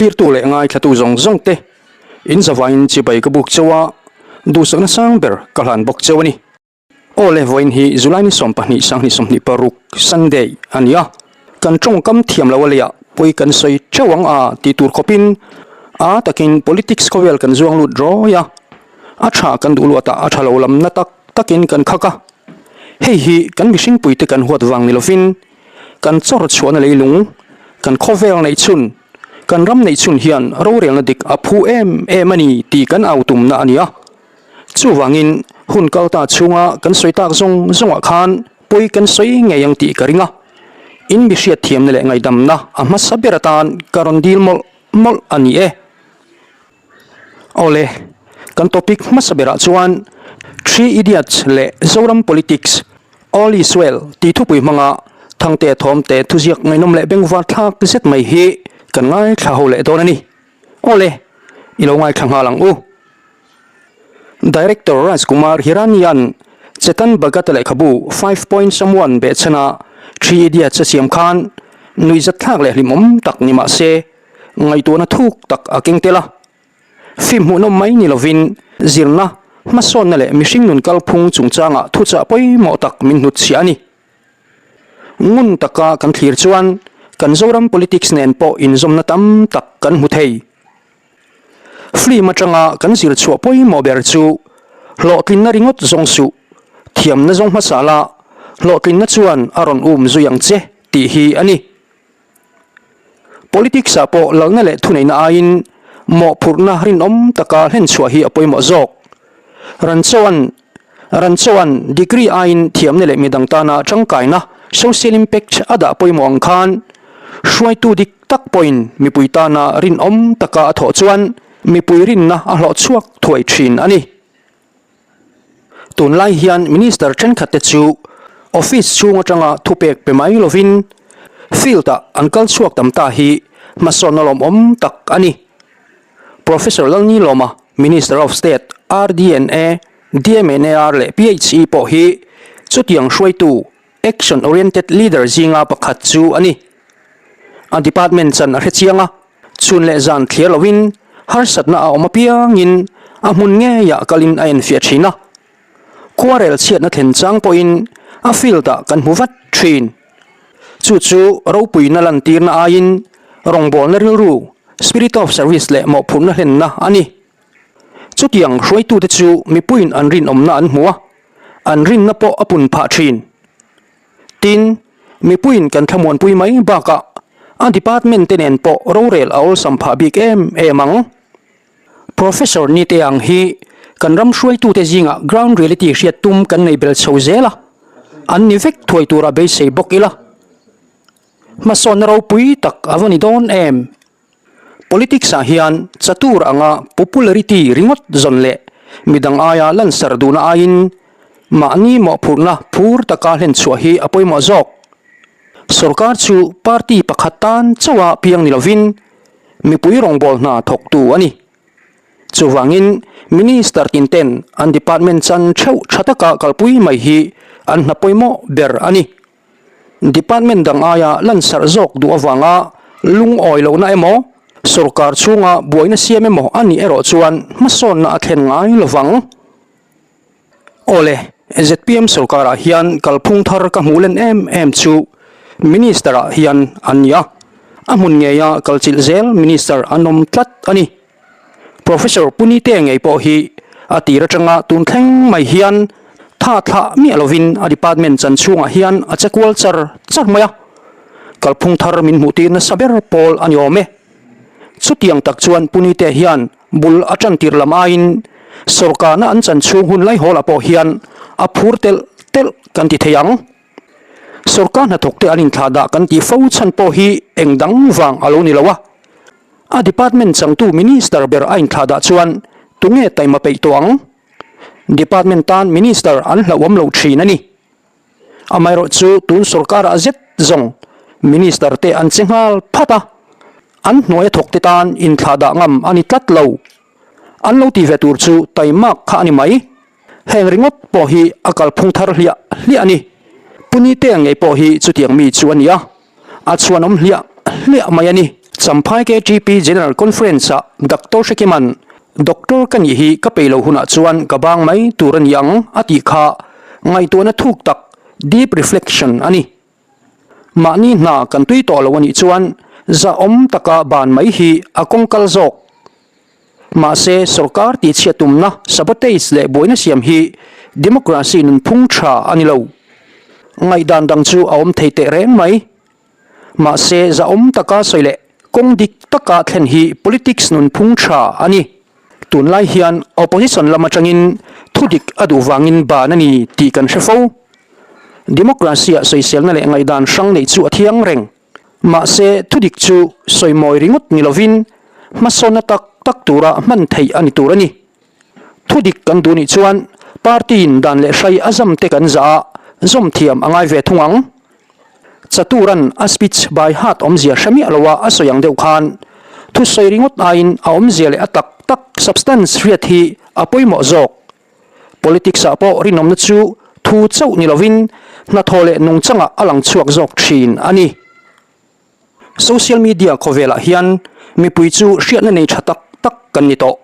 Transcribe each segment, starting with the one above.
Thlirtu leh ngaithlatu zawng zawng te in zavaiin chibai ka buk cheu a, duhsakna sang ber ka hlan bawk cheu a ni. Aw le, vawiin hi July ni 12 2026 Sunday a ni a, kan tawngkam thiam lo a leiah pawi kan sawi teuh ang a tih tur khawpin a takin politics khawvel kan zuang lut rawi a, a tha kan duh luatah a tha lo lam na tak takin kan khak a, hei hi kan mihringpuite kan huat vang ni lovin kan chawr chhuahna leilung, kan khawvel neih chhun, kan ram neih chhun hian rorelna dik a phu em em a ni tih kan au tumna a ni a. Chuvangin hun kal ta chhunga kan sawi tak zawng zawngah khan pawi kan sawi ngei ang tih ka ring a, in mi hriatthiamna leh ngaihdamna a hmasa ber atan ka rawn dil mawlh mawlh a ni e. Awle, kan topic hmasa berah chuan Three Idiots leh Zoram Politics, All is Well tih thupui hmanga Thangte Thawmte thuziak ngaihnawm leh bengvar thlak zet mai hi kan ngaithla ho leh dawn a ni. Awle, i lo ngaithla nghal ang u. Director Raj Kumar Hirani-a'n Chetan Bhagat-a lehkhabu Five Point Someone behchhana Three Idiots a siam khan nuihzatthlak leh hlimawm tak ni mah se, ngaihtuahna thuk tak a keng tel a. Film hmuhnawm mai ni lovin zirna, hmasawnna leh mihring nun kalphung chungchangah thuchah pawimawh tak min hnutchhiah a ni. Ngun taka kan thlir chuan kan Zoram politics nen pawh inzawmna tam tak kan hmu thei. Film atanga kan zir chhuah pawimawh ber chu hlawhtlinna ringawt zawng suh, thiamna zawng hmasa la, hlawhtlinna chuan a rawn um zui ang che tih hi a ni. Politics ah pawh lalna leh thuneihna aiin mawhphurhna rinawm taka hlenchhuah hi a pawimawh zawk. Ranchaw-an Ranchaw-an degree aiin thiamna leh midang tana tangkaina, social impact, a dah pawimawh ang khan hruaitu dik tak pawhin mipui tana rinawm taka a thawh chuan mipui rinna a hlawh chhuak thuai thin a ni. Tunlai hian Minister thenkhatte chu office chhung atanga thupek pe mai lovin field-ah an kal chhuak tam ta hi hmasawnna lawmawm tak a ni. Professor Lalnilawma, Minister of State, RDNA, DMNAR leh PHE pawh hi chutiang hruaitu, action oriented leader zinga pakhat chu a ni. A department chan a hrechiang a, chhun leh zan thlir lovin harsatna a awm apiangin a hmun ngeiah kalin a enfiah thin a. Khuarel chhiatna thlen chang pawhin a field-ah kan hmu vat thin. Chu chu ropuina lantirna aiin rawngbawlna rilru, spirit of service leh mawhphurhna hlenna a ni. Chutiang hruaitute chu mipuiin an rinawmna an hmu a, an rinna pawh a pun phah thin. Tin, mipuiin kan thlamuanpui mai bakah a department te nen pawh rorel a awlsam phah bik em em ang. Professor Nite ang hi kan ram hruaitute zingah ground reality hriat tum kan nei bel chho zel a, an ni vek thuai tura beisei bawk ila. Hmasawnna ropui tak a va ni dawn em? Politics ah hian chatur anga popularity ringawt zawn leh midang aia lansar duhna aiin mahni mawhphurhna phur taka hlenchhuah hi a pawimawh zawk. Sorkar chu party pakhat tan chauha piang ni lovin mipui rawngbâwl hna thawktu a ni. Chuvangin Minister tinten an department chan theuh tha taka kalpui mai hi an hna pawimawh ber a ni. Department dang aia lansarh zawk duh avanga lungawi lohna emaw, sorkar chhunga buaina siam emaw a nih erawh chuan hmasawnna a thlen ngai lovang. Awle, zpm sorkarah hian kalphung thar ka hmuh len em em chu Minister-ah hian an ni a, a hmun ngeia kalchilh zel Minister an awm tlat a ni. Professor Punite ngei pawh hi a tir atanga tun thleng mai hian tha thlah miah lovin a department chan chhungah hian a che kual char char mai a, kalphung thar min hmuh tir nasa ber pawl a ni awm e. Chutiang tak chuan Punite hian bul a tan tir lam aiin sawrkarna an chan chhung hun laihawlah pawh hian a phur telh telh kan ti thei ang. Sawrkar hnathawkte an inthlahdah kan tih fo chhan pawh hi eng dang vang a lo ni lo a. A department changtu minister ber a inthlahdah chuan tunge taima peih tawh ang? Department tan minister an hlauhawm lo thin a ni. Amaherawh chu tun sorkarah zet zawng minister te an che nghal phat a, an hnuaia thawkte tan inthlahdah ngam a ni tlat lo. An lo ti ve tur chu taimak kha a ni mai. Heng ringawt pawh hi a kalphung thar hliah hliah a ni. Punite ngei pawh hi chutiang mi chu a ni a, a chhuanawm hliah hliah mai a ni. Champhai KTP General Conference-ah Doctor Hrekima'n, Doctor ka nih hi ka peih lo hunah chuan ka bang mai tur a ni ang a tih kha ngaihtuahna thuk tak, deep reflection, a ni. Mahni hna kan tui tawh lo a nih chuan zahawm taka ban mai hi a kawng kal zawk. Mahse, sorkar tihchhiat tumna, sabotage leh buaina siam hi democracy nunphung tha a ni lo. Ngaihdan dang chu a awm thei teh reng mai. Mahse, zahawm taka sawi leh kawng dik taka thlen hi politics nunphung tha a ni. Tunlai hian opposition lam atangin thudik a duh vangin ban a ni tih kan hre fo. Democracy-ah sawiselna leh ngaihdan hrang neih chu a thiang reng. Mahse, thudik chu sawimawi ringawt ni lovin hmasawnna tak tak tura hman theih a ni tur a ni. Thudik kan duh nih chuan party-in dan leh hrai a zam te kan zah a, zawm thiam a ngai ve thung ang. Chaturan a speech by heart awmzia hre miah loa a sawi ang deuh khan thusawi ringawt aiin a awmzia leh a tak tak substance hriat hi a pawimawh zawk. Politics-ah pawh rinawmna chu thu chauh ni lovin hnathawh leh nungchangah a lang chhuak zawk thin a ni. Social media khawvelah hian mipui chu hriatna nei tha tak tak kan ni tawh.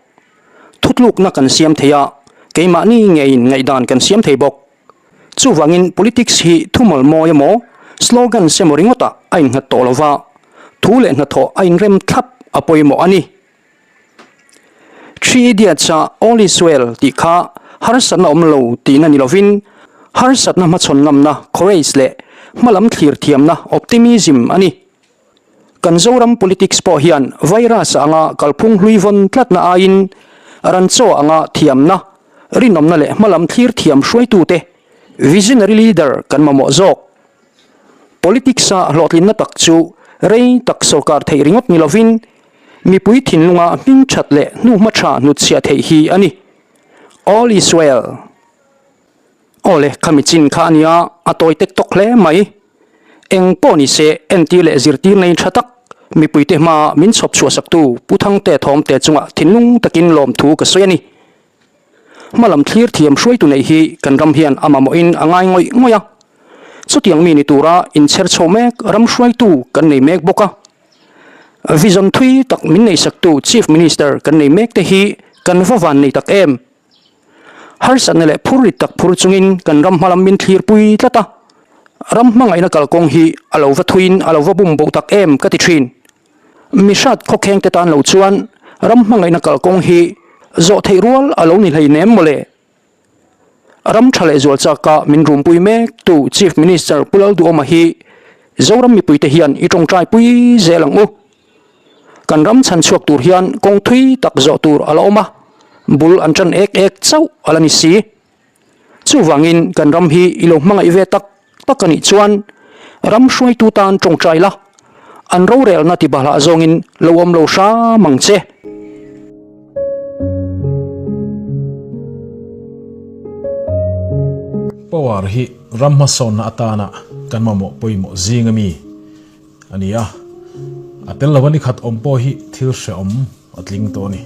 Thutlukna kan siam thei a, keimahni ngeiin ngaihdan kan siam thei bawk. Chuvangin politics hi thumal mawi emaw, slogans emaw ringawtah a innghat tawh lo va, thu leh hnathawh a inrem thlap a pawimawh a ni. Three Idiots-a All is well tih kha harsatna awm lo tihna ni lovin harsatna hmachhawn ngamna, courage, leh hmalam thlir thiamna, optimism, a ni. Kan Zoram politics pawh hian virus anga kalphung hlui vawn tlatna aiin ranchaw anga thiamna, rinawmna leh hmalam thlir thiam hruaitute, visionary leader, kan mamawh zawk. Politics-a hlawhtlinna tak chu rei tak sorkar theih ringawt ni lovin mipui thinlunga hming that leh hnuhma tha hnutchhiah theih hi a ni. All is well. Aw le, khami chin kha a nia, a tawi tek tawk hle mai. Eng pawh ni se, entir leh zirtir nei tha tak, mipuite hmaa min chhawp chhuahsaktu Pu Thangte Thawmte chungah thinlung takin lawmthu ka sawi a ni. Hmalam thlir thiam hruaitu neih hi kan ram hian a mamawhin a ngai ngawih ngawih a. Chutiang mi ni tura inchher chho mek ram hruaitu kan nei mek bawk a. Vision thui tak min neihsaktu Chief Minister kan nei mek te hi kan va van nei tak em? Harsatna leh phur rit tak phur chungin kan ram hmalam min thlirpui tlat a. Ram hmangaihna kalkawng hi a lo va thuiin a lo va bum boh tak em ka ti thin. Mihrat khawkheng te tan lo chuan ram hmangaihna kalkawng hi zawh theih rual a lo ni hleinem mawle. Ram tha leh zual chaka min rumpui mek tu Chief Minister Pu Lalduhawma hi Zoram mipuite hian i tawngtai pui zel ang u. Kan ram chhan chhuak tur hian kawng thui tak zawh tur a la awm a, bul an tan ek ek chauh a la ni si. Chuvangin kan ram hi i lo hmangaih ve tak tak a nih chuan ram hruaitu tan tawngtai la, an rorelna ti bahlah zawngin lo awm lo hram ang che. Power hi ram hmasawnna atana kan mamawh pawimawh zing ami a ni a, a tel lova ni khat awm pawh hi thil hrehawm a tling tawh a ni.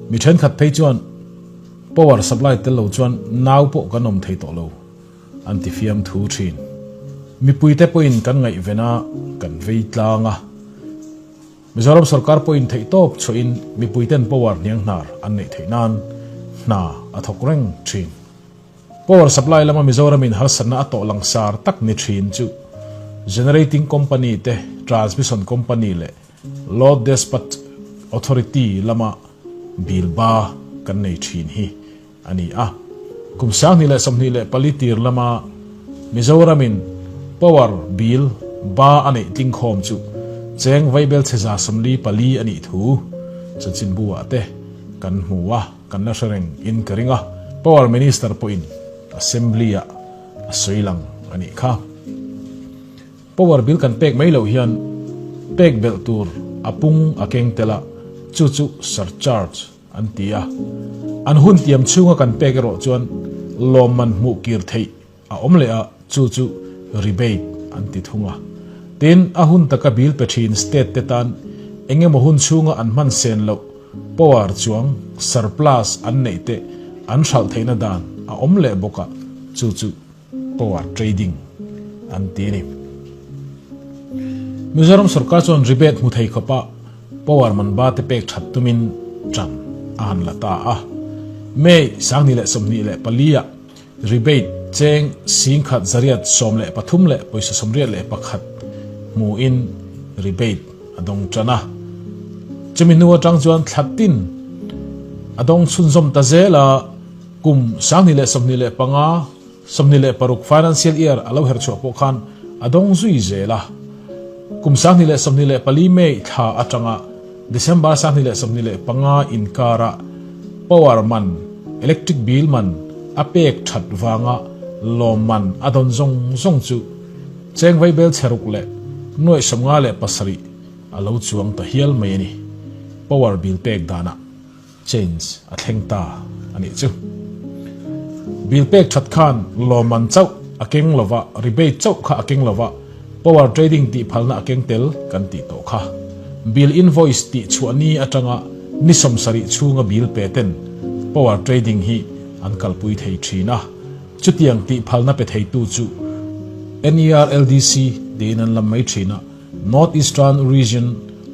Mi thenkhat phei chuan power supply tel lo chuan nau pawh kan awm thei tawh lo an ti fiam thu thin. Mipuite pawhin kan ngaihven a, kan vei tlang a. Mizoram sorkar pawhin theihtawp chhuahin mipuiten power hnianghnar an neih theih nan hna a thawk reng thin. Power supply lama Mizoramin harsatna a tawh langsar tak ni thin chu Generating Company te, Transmission Company leh Load Despatch Authority lama bill ba kan nei thin hi a ni a. Kum 2024 tir lama Mizoramin power bill ba a neih tlingkhawm chu cheng vaibelchhe 44 a nih thu chanchinbu ah te kan hmu a. Kan la hre reng in ka ring a, Power Minister pawhin Assembly ah a sawi lang a nih kha. Power bill kan pek mai loh hian pek belh tur a pung a keng tel a, chu chu surcharge an ti a. An hun tiam chhunga kan pek erawh chuan lawmman hmuh kir theih A awm leh a, chu chu rebate an ti thung a. Tin, a hun taka bill pe thin state te tan eng emaw hun chhunga an hman sen loh power chuang surplus an neih te an hralh theihna dan a awm leh bawk a, chu chu power trading an ti a ni. Mizoram sorkar chuan rebate hmu thei khawpa power man ba te pek that tumin tan a han la ta a. May 2024 ah rebate cheng 11,313.81 hmuin rebate a dawng tan a. Chumi hnu atang chuan thla tin a dawng chhunzawm ta zel a, kum 2025, 26 financial year a lo her chhuah pawh khan a dawng zui zel a. Kum 2024 May thla atanga December 2025 inkara power man, electric bill man a pek that vanga lawmman a dawn zawng zawng chu cheng vaibel chheruk leh nuaih 57 a lo chuang ta hial mai a ni. Power bill pek danah Change a thleng ta a nih chu. Bill pek that khan lawmman chauh a keng lova, rebate chauh kha a keng lova, power trading tih phalna a keng tel kan tih tawh kha. Bill invoice tih chhuah ni atanga ni 70 chhunga bill pe ten power trading hi an kalpui thei thin a, chutiang tih phalna pe theitu chu NERLDC tiin an lam mai thin a, North Eastern Region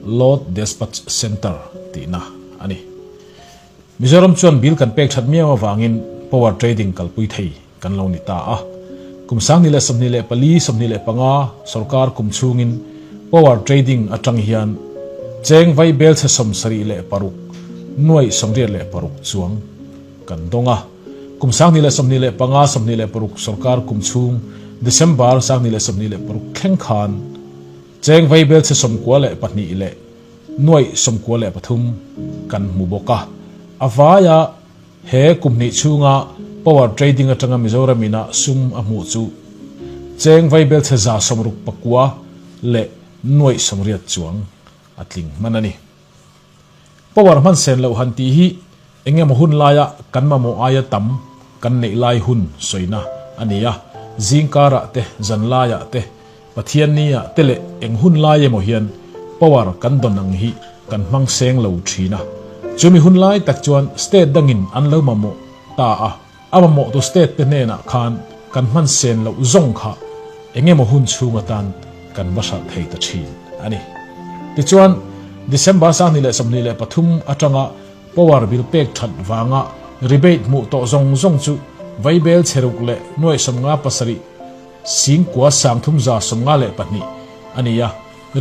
Load Despatch Centre tihna a ni. Mizoram chuan bill kan pek that miau avangin power trading kalpui thei kan lo ni ta a. Kum 2024, 25 sorkar kum chhungin power trading atang hian cheng vai bel chhe 76 nuai 86 chuang kan dawng a. Kum 2025, 26 sorkar kum chhung December 2026 thleng khan cheng vai bel chhe 92 leh nuaih 93 kan hmu bawk a. A vaia he kum hnih chhunga power trading atanga Mizoram ina sum a hmuh chu cheng vaibel chhe 169 leh nuaih 80 chuang a tling hman a ni. Power hman sen loh han tih hi eng emaw hun laia kan mamawh aia tam kan neih lai hun sawina a ni a, zingkarah te, zanlaiah te, Pathianni-ah te leh eng hun lai emaw hian power kan dawn ang hi kan hmang seng lo thin a. Chumi hun lai tak chuan state dangin an lo mamawh ta a, a mamawhtu state te hnenah khan kan hman sen loh zawng kha eng emaw hun chhung atan kan va hralh thei ta thin a ni. Tichuan, December 2023 atanga power bill pek that vanga rebate hmuh tawh zawng zawng chu vaibel chheruk leh nuaih 57 Singkua 352 a ni a,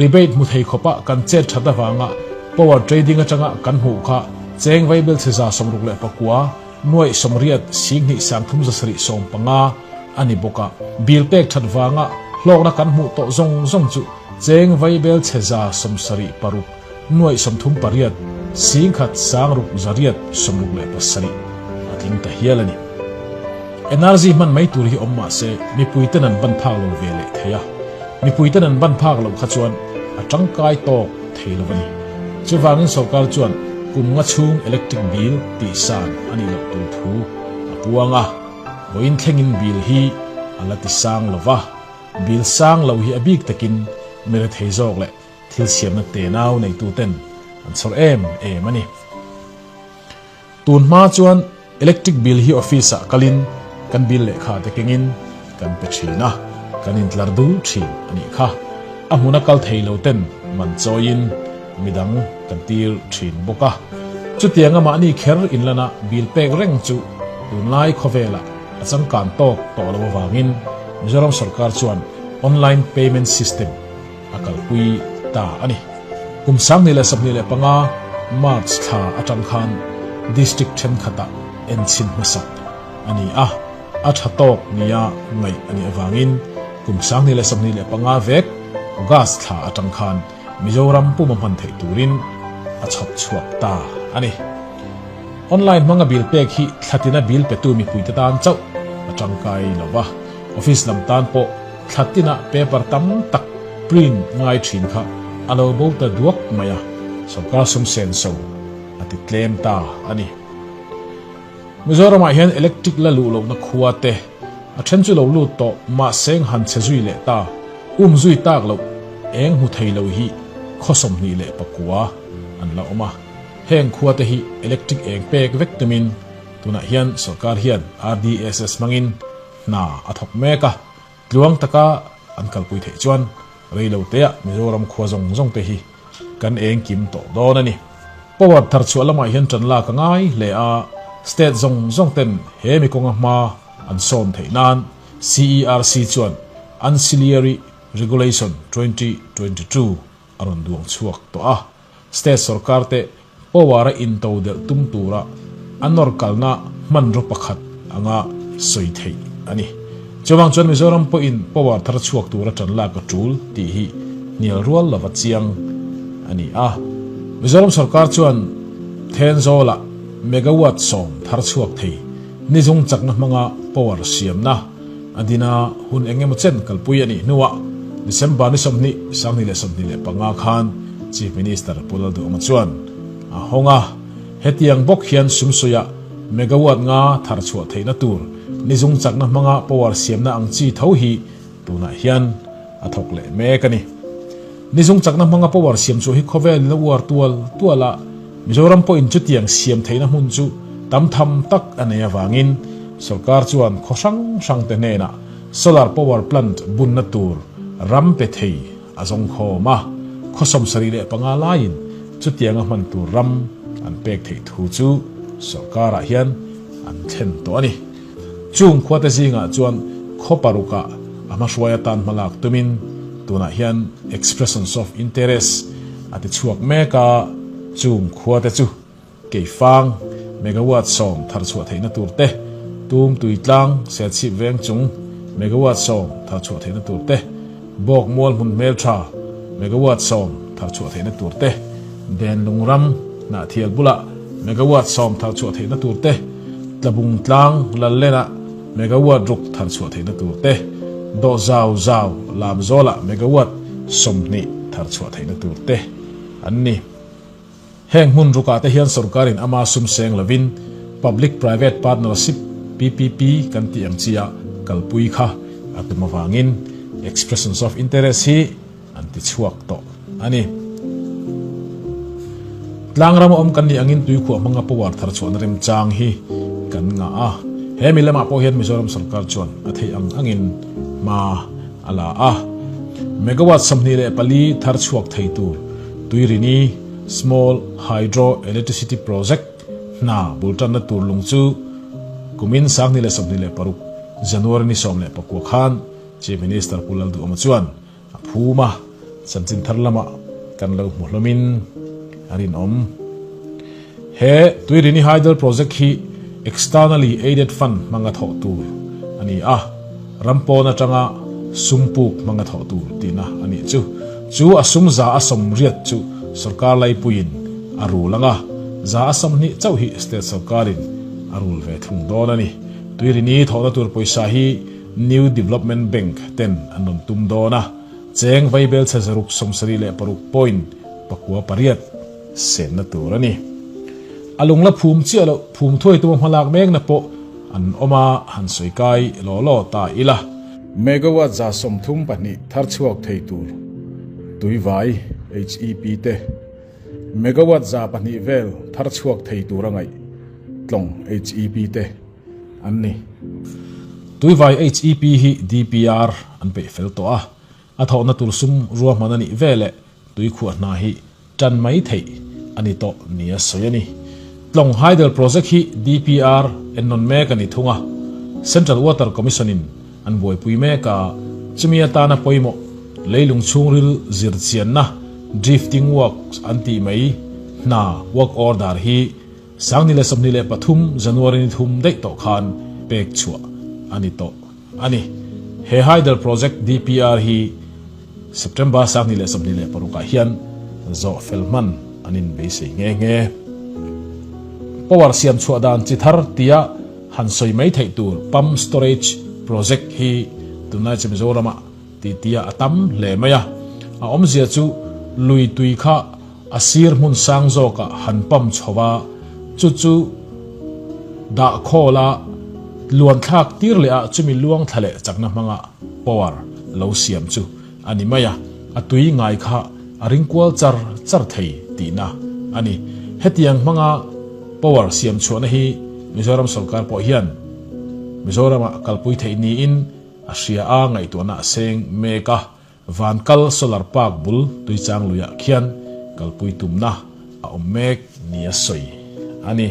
rebate hmu thei khawpa kan chet that avanga power trading atanga kan hmuh kha cheng vaibel chhe 69 nuaih 80 singhnih 375 a ni bawk a. Bill pek that vanga hlawkna kan hmuh tawh zawng zawng chu cheng vaibel chhe 76 nuaih 38 singkhat sangruk zariat 67 a tling ta hial a ni. Energy hman mai tur hi awm mah se mipui ten an ban phak lo ve leh thei a, mipui ten an ban phak loh kha chuan a tangkai tawk thei lo a ni. Chuvangin sorkar chuan kum nga chhung electric bill tih san a nih loh tur thu a puang a, vawiin thlengin bill hi a la ti sang lo va, bill sang lo hi a bik takin mi rethei zawk leh thil siamna tenau neitu ten an chhawr em em a ni. Tun hma chuan electric bill hi office ah kalin kan bill lehkha te kengin kan pe thin a, kan intlar dul thin a nih kha. A hmuna kal thei lo ten man chawiin midang kan tir thin bawk a. Chutianga mahni kher inlana bill pek reng chu tunlai khawvelah a changkan tawk tawh lo avangin Mizoram sorkar chuan online payment system a kalpui ta a ni. Kum 2025 March thla atang khan District thenkhatah enchhin hmasak a ni a, a tha tawk nia ngaih a nih avangin kum 2025 vek August thla atang khan Mizoram puma hman theih turin a chhawp chhuak ta a ni. Online hmanga bill pek hi thlatina bill petu mipuite tan chauh a tangkai lo va, office lam tan pawh Thla tinah paper tam tak print ngai thin kha a lo bo ta duak mai a, sorkar sum sen so a ti tlem ta a ni. Mizoramah hian electric la luh lohna khua te a then chu lo lut tawh mahse eng han chhe zui leh ta, um zui tak loh eng hmu thei lo hi khaw 29 an la awm a. Heng khua te hi electric eng pek vek tumin tunah hian sorkar hian RDSS hmangin hna a thawk mek a. Tluang taka an kalpui theih chuan Rei lo teah Mizoram khua zawng zawng te hi kan eng kim tawh dawn a ni. Power thar chhuah lamah hian tan lak a ngai hle a, state zawng zawng ten he mi kawnga hma an sawn theih nan CERC chuan Ancillary Regulation 2022 a rawn duang chhuak tawh a. State sorkar te power a into delh tum tura a nawr kalna hmanraw pakhat anga sawi theih a ni. Chuvang chuan Mizoram pawhin power thar chhuak tura tan lak a tul tih hi hnial rual lova chiang a ni a. Mizoram sorkar chuan Thenzawlah megawatt sawm thar chhuak thei nizung chakna hmanga power siamna A dina hun eng emaw chen kalpui a nih hnuah December ni 20, 2025 khan Chief Minister Pu Lalduhawma chuan a hawng a. Hetiang bawk hian sumsuiah megawatt nga thar chhuah theihna tur nizung chakna hmanga power siamna ang chi tho hi tunah hian a thawk leh mek a ni. Nizung chakna hmanga power siam chhuah hi khawvelin a uar tual tual a, Mizoram pawhin chutiang siam theihna hmun chu tam tham tak a nei avangin sorkar chuan khaw hrang hrangte hnenah solar power plant bunna tur ram pe thei a zawng khawm a, khaw 75 laiin chutianga hman tur ram an pek theih thu chu sorkarah hian an thlen tawh a ni. Chung khuate zingah chuan khaw parukah a hmahruai atan hmalak tumin tunah hian Expressions of Interest a ti chhuak mek a, chung khuate chu Keifang, megawatt 10 thar chhuah theihna tur te, Tum Tuitlang, Serchhip veng chung, megawatt 10 thar chhuah theihna tur te, Bawk Mual hmun hmeltha, megawatt 10 thar chhuah theihna tur te, Denlung ram, Hnahthial bulah, megawatt 10 thar chhuah theihna tur te, Tlabung tlang Lallenah megawatt ruk thar chhuah theihna tur te, Dawh zau zau lam zawlah megawatt 20 thar chhuah theihna tur te an ni. Heng hmun rukah te hian sorkarin ama sum seng lovin Public Private Partnership, PPP, kan tih ang chi a kalpui kha a tum avangin Expressions of Interest hi an ti chhuak tawh a ni. Tlangram a awm kan nih angin tuikhuah hmanga power thar chhuahna remchang hi kan ngah a. He mi lamah pawh hian Mizoram sorkar chuan a theih ang angin hma a la a. Megawatt 24 thar chhuak thei tur Tuirini Small Hydro Electricity Project hna bul tanna tur lung chu kumin 2026 January ni 19 khan Chief Minister Pu Lalduhawma chuan a phum a, chanchin thar lamah kan lo hmu hlawmin a rinawm. He Tuirini Hydel Project hi Externally Aided Fund hmanga thawh tur a ni a, ram pawn atanga sum puk hmanga thawh tur tihna a nih chu. Chu a sum 180 chu sorkar laipuiin a rul ang a, 120 chauh hi state sorkarin a rul ve thung dawn a ni. Tuirini thawhna tur pawisa hi New Development Bank ten an rawn tum dawn a, cheng vaibel chhe 676 point pakua pariat senna tur a ni. A lung la phum chiah loh phum thuai tuma hmalak mekna pawh an awm a, han sawi kai law law ta ila. Megawatt 32 thar chhuak thei tur tuivai HEP te, megawatt 200 vel thar chhuak thei tur a ngaih tlawng HEP te, an ni. Tuivai HEP hi DPR an peih fel tawh a, a thawhna tur sum ruahman a nih veleh tuikhuah hna hi tan mai theih a ni tawh nia sawi a ni. Tlawng Hydel Project hi DPR ennawn mek a ni thung a, Central Water Commission in an buaipui mek a, chumi atana pawimawh leilung chhungril zirchianna drifting works an tih mai hna work order hi 2023 January ni thum daih tawh khan pek chhuah a ni tawh a ni. He Hydel Project DPR hi September 2026 ah hian zawh fel hman an inbeisei nghe nghe. Power siam chhuah dan chi thar tia han sawi mai theih tur Pump Storage Project hi tunlai chu Mizoramah tihtia a tam hle mai a. A awmzia chu lui tui kha A sir hmun sang zawkah han pump chho a, chu chu dah khawl a, luan thlak tir leh a chumi luang thla leh chakna hmanga power lo siam chu a ni mai a, a tui ngai kha a ring kual char char thei tihna a ni. Hetiang hmanga power siam chhuahna hi Mizoram sorkar pawh hian Mizoramah kalpui theih niin a hria a, ngaihtuahna a seng mek a. Vankal Solar Park bul Tuichang luiah khian kalpui tumna a awm mek nia sawi a ni.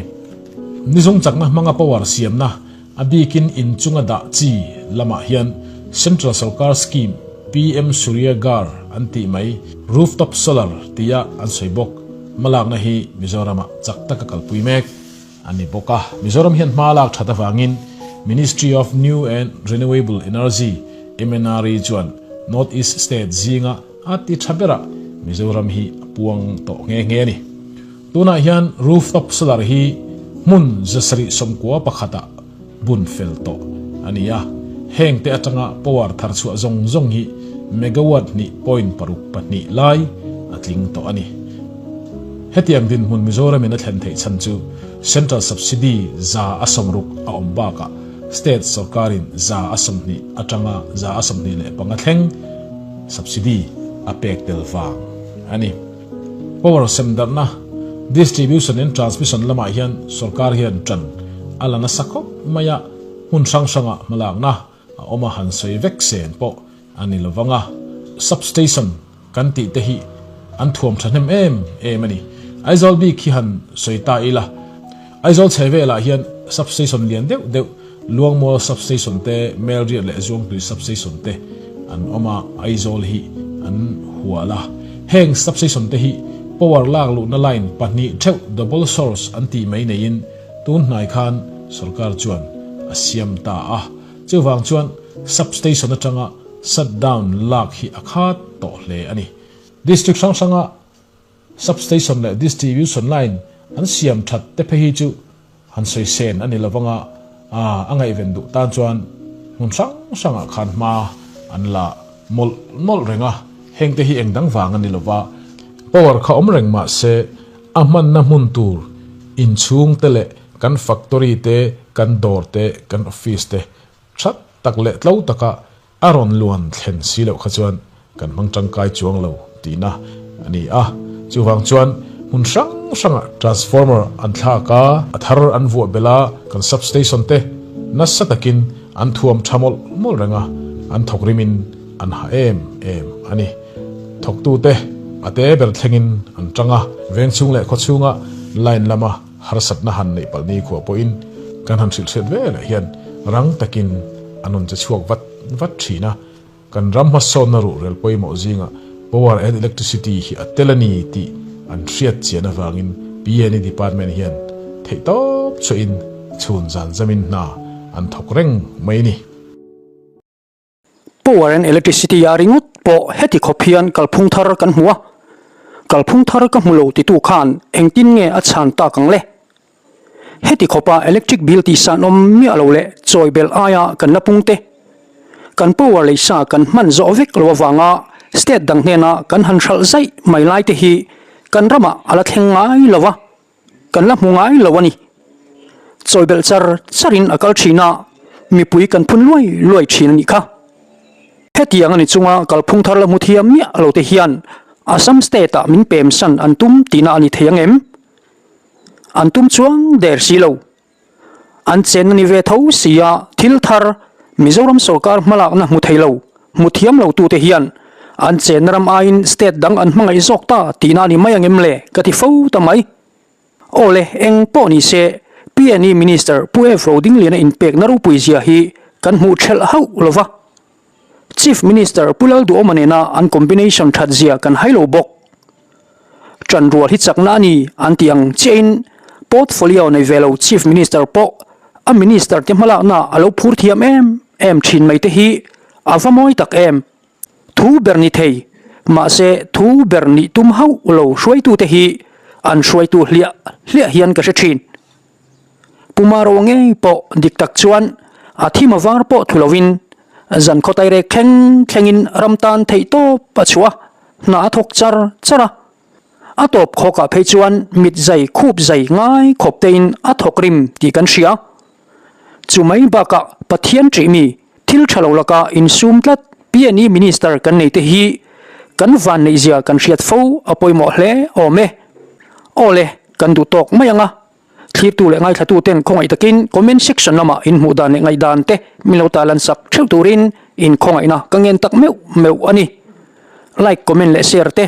Nizung chakna hmanga power siamna a bikin inchunga dah chi lamah hian Central Sorkar Scheme PM Surya Ghar an tih mai Rooftop Solar tia an sawi bawk. Hmalakna hi Mizoramah chak taka kalpui mek a ni bawk a. Mizoram hian hma lak that avangin Ministry of New and Renewable Energy, MNRE, chuan North East State zinga a ti tha berah Mizoram hi a puang tawh nghe nghe a ni. Tunah hian rooftop solar hi hmun 790 pakhatah bun fel tawh a ni a, heng te atanga power thar chhuah zawng zawng hi megawatt hnih point paruk pahnih lai a tling tawh a ni. Hetiang dinhmun Mizoramin a thlen theih chhan chu Central Subsidy 160 a awm bakah State sawrkarin 120 atanga 25 thleng subsidy a pek tel vang a ni. Power semdarhna, Distribution and Transmission lamah hian sawrkar hian ṭan a la nasa khawp mai a, hmun hrang hrangah hmalakna a awm a han sawi vek sen pawh a ni lo vang a. Substation kan tih te hi an thuam ṭhahnem em em a ni. Aizawl bik hi han sawi ta ila, Aizawl chhe velah hian substation lian deuh deuh Luangmual Substation te, Melriat leh Zuangtui Substation te an awm a, Aizawl hi an hual a. Heng Substation te hi power lak luhna line pahnih theuh double source an tih mai neiin tun hnai khan sorkar chuan a siam ta a. Chuvang chuan Substation atanga shutdown lak hi a khat tawh hle a ni. District hrang hranga Substation leh distribution line an siam that te phei hi chu han sawi sen a ni lo vang a, a ngaihven duh tan chuan hmun hrang hrangah khan hma an la mawlh mawlh reng a, heng te hi eng dang vang a ni lo va, power kha awm reng mah se a hmanna hmun tur inchhung te leh kan factory te, kan dawr te, kan office te that tak leh tlo taka A rawn luan thlen si loh kha chuan kan hmang tangkai chuang lo tihna a ni a. Chuvang chuan hmun hrang hrangah transformer an thlak a, a thar an vuah belh a, kan substation te nasa takin an thuam tha mawlh mawlh reng a, an thawk rimin an ha em em a ni. Thawktute a te ber thlengin an tang a, vengchhung leh khawchhunga line lama Harsatna han neih palh ni khuah pawhin kan han hrilh hriat ve leh hian rang takin an rawn che chhuak vat vat thin a. Kan ram hmasawnna ruhrel pawimawh zingah Power and Electricity hi a tel a ni tih an hriat chian avangin PNE Department hian theihtawp chhuahin chhun zan zamin hna an thawk reng mai a ni. Power and Electricity a ringawt pawh heti khawp hian kalphung thar kan hmu a, kalphung thar ka hmu lo titu khan engtin nge a chhan tak ang le? Heti khawpa electric bill tihsan awm miah lo leh chawi belh aia kan la pung te, kan power leisa kan hman zawh vek lo avanga state dang hnena kan han hralh zaih mai lai te hi kan ramah a la thleng ngai lo va. Kan la hmu ngai lo a ni. Chawi belh char charin a kal thin a, mipui kan phun luai luai thin a nih kha. Hetiang a ni chunga kalphung thar la hmu thiam miah lo te hian Assam state ah min pem san an tum tihna a ni thei ang em? An tum chuang der si lo. An chen a ni ve tho si a, thil thar Mizoram sorkar hmalakna hmu thei lo, hmu thiam lo tute hian an chenna ram aiin state dang an hmangaih zawk ta tihna a ni mai ang em le ka ti fo ta mai. Aw le, eng pawh ni se, PNE Minister Pu F Rodingliana inpekna ropui zia hi kan hmuh thelh hauh lo va. Chief Minister Pu Lalduhawma nena an combination that zia kan hai lo bawk. Ṭanrual hi chakna a ni an tih ang chiahin portfolio nei ve lo Chief Minister pawh a Minister te hmalakna a lo phur thiam em em thin mai te hi a va mawi tak em. Thu ber ni thei, mahse thu ber nih tum hauh lo hruaitute hi an hruaitu hliah hliah hian ka hre thin. Puma ro ngei pawh dik tak chuan a thim a var pawh thu lovin zan khaw tairek thleng thlengin ram tan theih tawp a chhuah a, hna a thawk char char a. A tawp khawkah phei chuan mit zai khup zai ngai khawp tein a thawk rim tih kan hria. Chu mai bakah Pathian ṭihmi thil ṭha lo laka insum tlat PNE Minister kan nei te hi kan vanneihzia kan hriat fo a pawimawh hle awm e. Aw le, kan duh tawk mai ang a. Thlirtu leh ngaithlatu ten khawngaih takin comment section lamah in hmuh dan leh ngaihdan te min lo tarlan sak theuh turin in khawngaihna ka ngen tak meuh meuh a ni. Like, comment leh share te.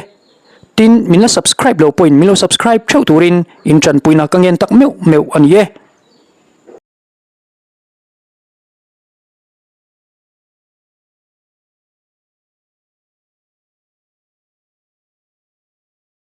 Tin, min la subscribe lo pawhin min lo subscribe theuh turin in tanpuina ka ngen tak meuh meuh a ni e.